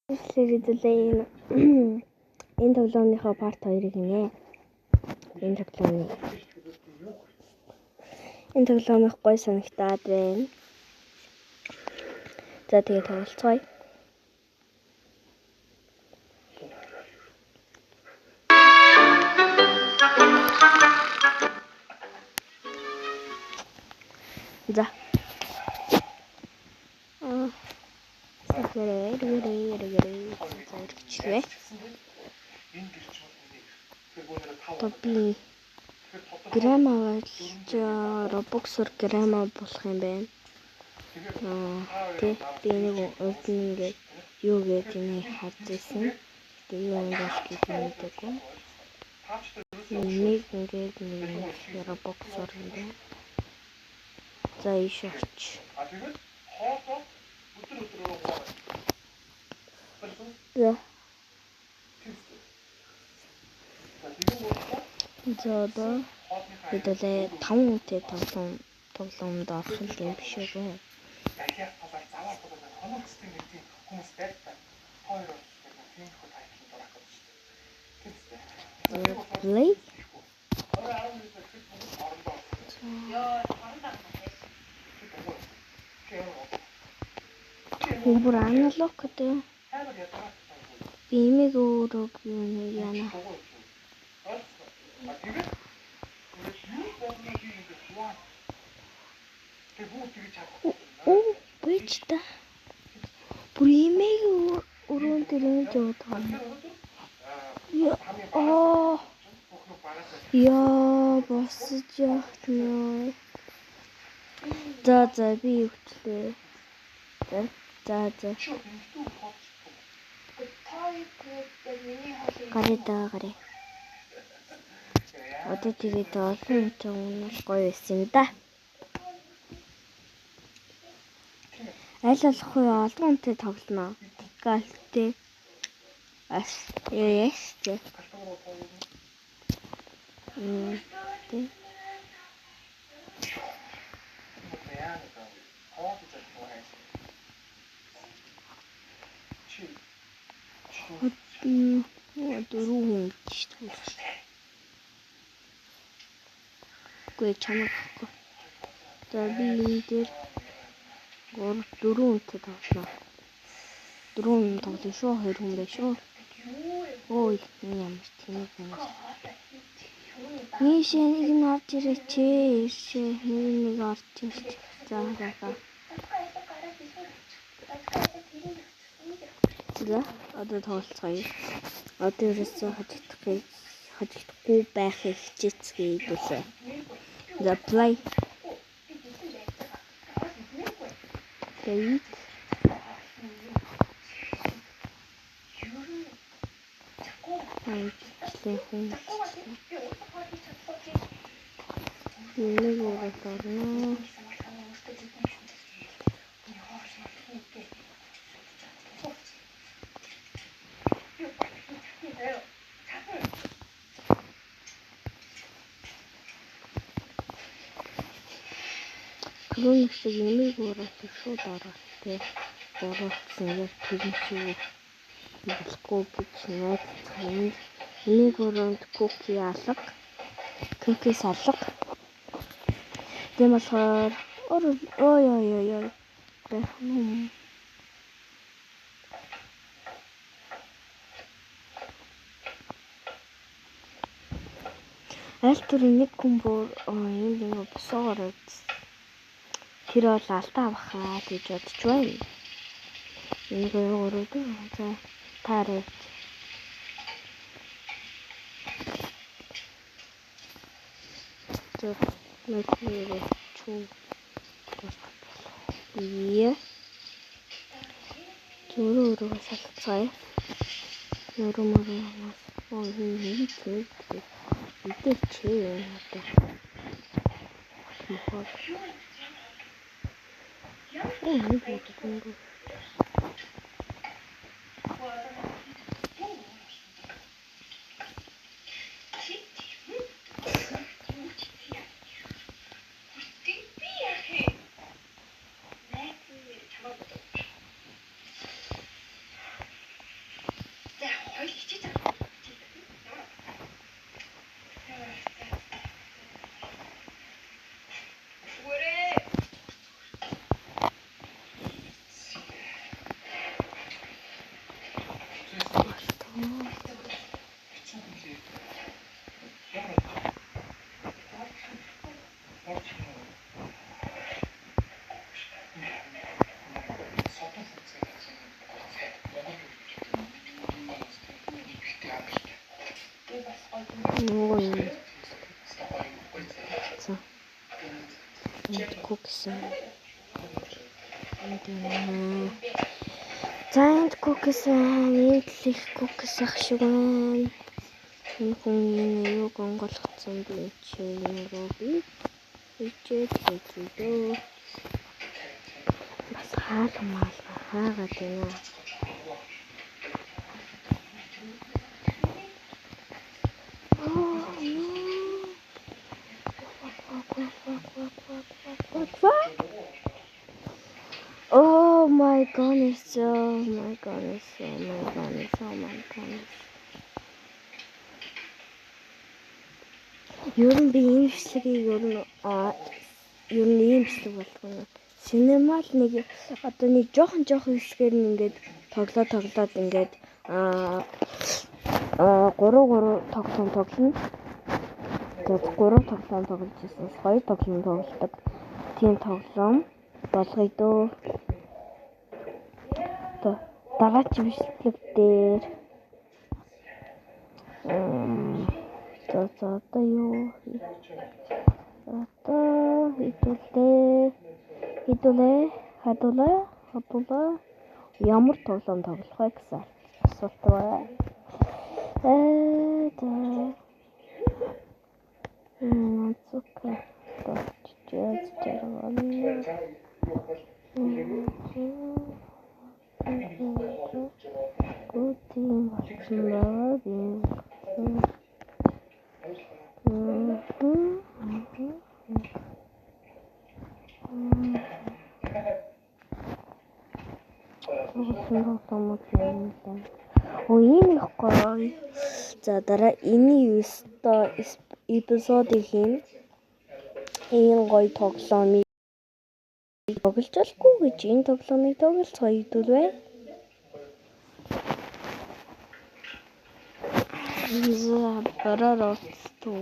Хэдүүлээ энэ тоглоомныхоо part 2-ыг хийнэ. Энэ тоглоомны. Энэ тоглоом их гоё санагтаад байна. За тэгээ тоглолцгоё. За. За эргэжлээ. Одоо би грамма болж Roblox-оор грамма болох юм байна. Тэ би нэг урд нь ингээд юу гэж энийг харж ирсэн. Гэтэ юу юм бол гэж мэдээгүй. Нэг ингээд нэг Roblox-оор юм байна. За ийш орч. За. За одоо хэдүүлээ 5 хүнтэй тоглоомд орох юм биш үү? Play. Бүр аналог гэдэг. Би имийг өөрөө юм яана. Оо, бич та. Бүр имийг өрөөн дээр ингэж яваад байгаа юм. Яа. Яа, босож явах нэ. За за би өвчлээ. За за. Гараа даа гараа. Одоо тэгээд олон хүнтэй өмнө гоё байсан юм да. Аль болох үе олон хүнтэй тоглоно. Галтэй. Ас яс тэ. Тэ. Дөрөв хүн гэж тоглох. Үгүй чамайг авахгүй. За би энэ дээр 3 4 хүнтэй тоглоно. 4 хүн тоглоно шүү. 2 хүн байх шүү. Ой, энэ ямар тэнэг хүмүүс. Нийшээ нэг нь орж ирээч. Иршээ нэг орж ирч. За за за. За одоо тоглолцгоё. Одоо ерөөсөө хожигдохгүй байхыг хичээцгээе хэдүүлээ. За play. Тэгээд хүн. Нэг ураад орно. Түрүүний шиг имийг уураад шууд ороод тэ уруулсан яг тэр шиг болохгүй гэж найдаж имийг уруунд куки алга. Кукис алга. Тийм болохоор ой ой ой ой. Аль түр нэг хүн бүр энд ингээ босоогоор тэр бол алдаа авахаа гэж бодож байна. 1 2 3 4 за таарэ. За нэг чүү. Яа. Зөрөө өрөөгөө салцгаая. Өрөө мөрөө нас. Оо энэ нэг идээч одоо. Мохоо. Оо нэг удаа. Нөгөө юм. За. Энд cookies. Энд байна. За, энд cookies байна. Энд л их cookies ах шиг байна. Энэ хүн юуг онгойлгоцсон бэ чи нөгөө би ичээд хийдөө. Бас хаалга маалга хаагаад байна. Oh no. Fuck, fuck, fuck, fuck, fuck, fuck, fuck, fuck. Oh my goodness, oh my goodness, oh my goodness, oh my goodness. Ер нь би энэ бичлэгийг ер нь ер нь ийм бичлэг болгоно. Cinema л нэг одоо нэг жоохон жоохон хэсгээр нь ингээд тоглоо тоглоод ингээд 3 3 тоглоом тоглоно. Тэгээд 3 тоглоом тоглож ирсэн. 2 тоглоом тоглодог. Тийм тоглоом болгоё дөө. Одоо дараагийн бичлэг дээр за за одоо юу, одоо хэдүүлээ хэдүүлээ хадуулаа хадуулаа ямар тоглоом тоглох вэ гэсэн асуулт байна. За. Нацука товчж жаргал. Гүтийн болсон байгаа би. Тоглоомууд юм лээ. Оо, энэ их гоё. За, дараа энэ ёстой эпизодыг хийн. Энэ гоё тоглоомыг тоглож болохгүй гэж энэ тоглоомыг тоглолцгоо хэдүүлвэ. За, бараар орцтуу.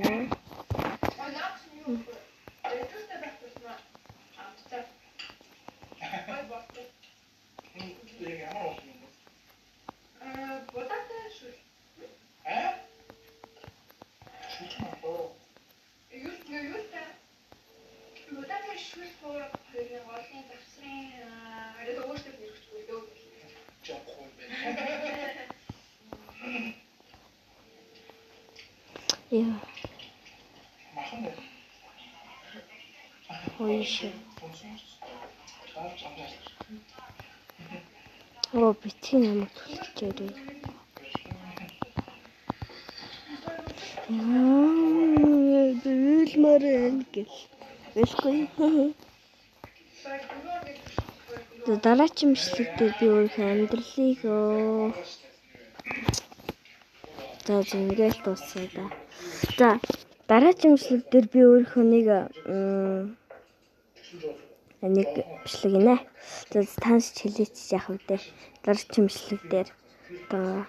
Яа. Хойш. Оо, битгий намайг түлхчихээрэй. Яа, уйлмаар байна гэл. Ойлгохгүй. За, дараагийн бичлэг дээр би өөрийнхөө амьдралыг за за ингээл дуусгая да. За, дараагийн бичлэг дээр би өөрийнхөө нэг бичлэг гинэ. За, таньс хэлээч яах вэ? Дараагийн бичлэг дээр одоо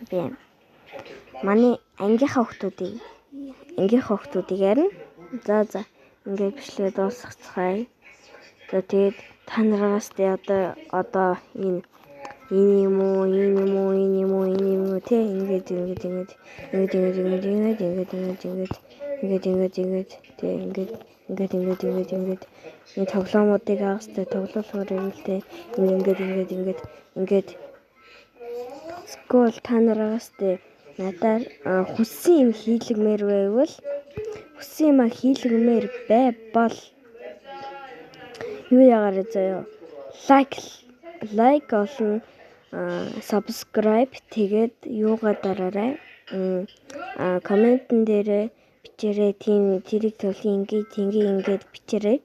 би манай ангийнхаа хүүхдүүдийг ярина. За за ингээд бичлэгээ дуусгацгаая. За, тэгээд та нараас тэ одоо энэ энэ юм уу, энэ юм уу, энэ юм уу, энэ юм уу тэ ингээд ингээд ингээд ингээд ингээд ингээд ингээд ингээд ингээд ингээд ингээд ингээд тэ ингээд ингээд ингээд ингээд ингээд энэ тоглоомуудыг агастай тоглуулахаар юм л тэ энэ ингээд ингээд ингээд ингээд скол та нараас тэ надаар хүссэн юм хийлгмээр байвал хүссэн юм хийлгмээр бай бол юу ягаарэ заяа лайк олон subscribe тэгээд юугаа дараарай. Комментэн дээрээ бичээрэй. Тийм тэрийг тоглоё ингээд ингээ ингээд бичээрэй.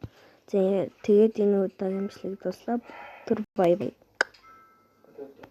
За, тэгээд энэ удаагийн бичлэг дууслаа. Түр баяр.